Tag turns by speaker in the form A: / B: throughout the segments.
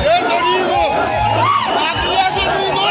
A: Yeso nigo! Gaki Yeso nigo!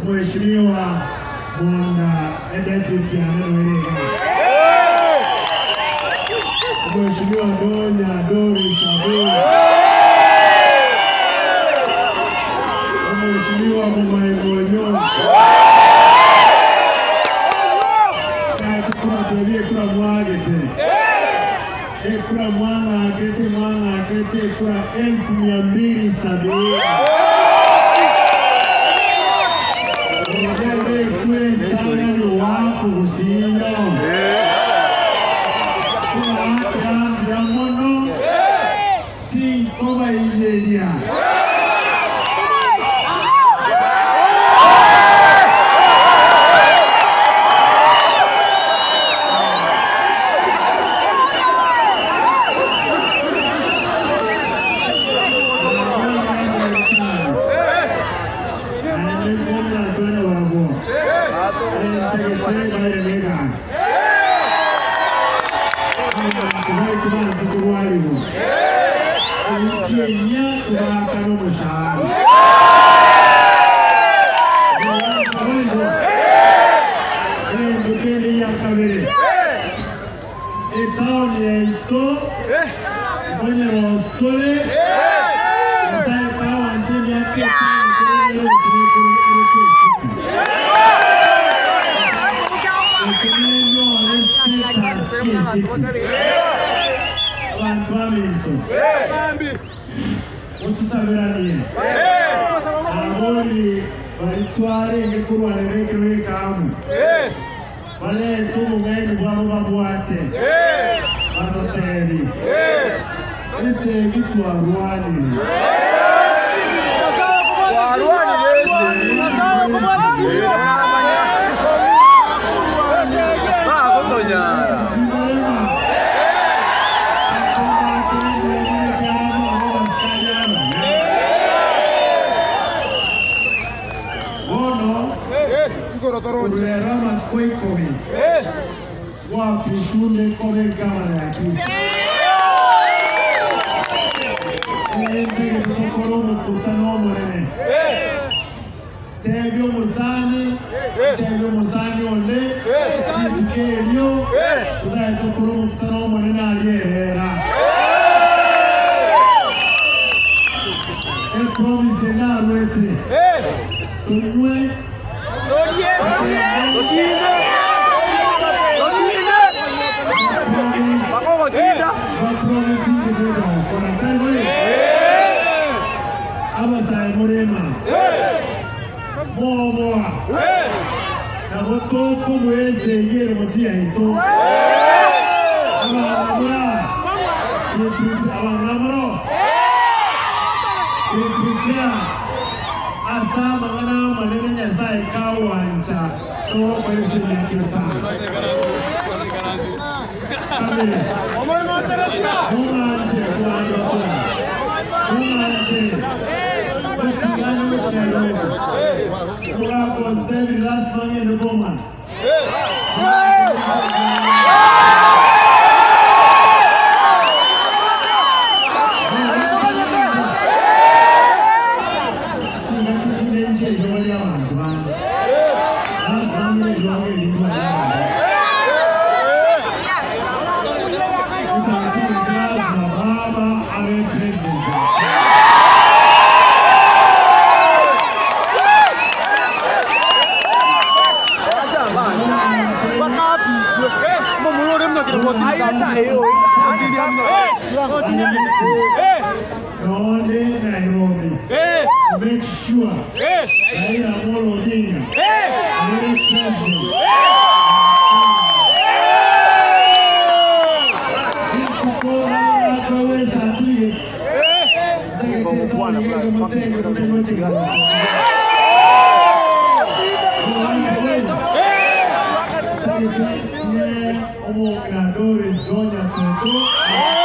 B: Mheshimiwa Bwana Deputy Anene Mheshimiwa Donya Doris Abui, Mheshimiwa Mumaegonyo tulie kura mwagete ekura mwang'akete mwang'akete ekura 270,000 kwentangani wakugusiyo kurakambya muno tinkobaiyeria Etaoni yaito mwenye roskole Abantu baminto otusabiranie abori balitwarenge kurwanira ekero ekamu balete obong'aini bwabo babwate babatebi ese gitwarwanire. Kurera amatuko 10 wapisune kobe gavana ya Kisii. Ende tukokora omukutano omunene tebya omusaani tebya omusaani onde rituko eryo tutaye tukora omukutano omunene aryerera epromise narwete tunywe abasae murema momoa nabo tokomweseyere muti yaito abanamura abanamuro iprepare asa amang'ana amanene Nyasaye kawancha tokoesenyakirotano kabere mumanje kuandokwa mumanje mugakonteni lazima ngende Bomas. Baba abe president. Nonde Nairobi. Make sure Raila Amolo Odinga abe president. Doris Doña Toto.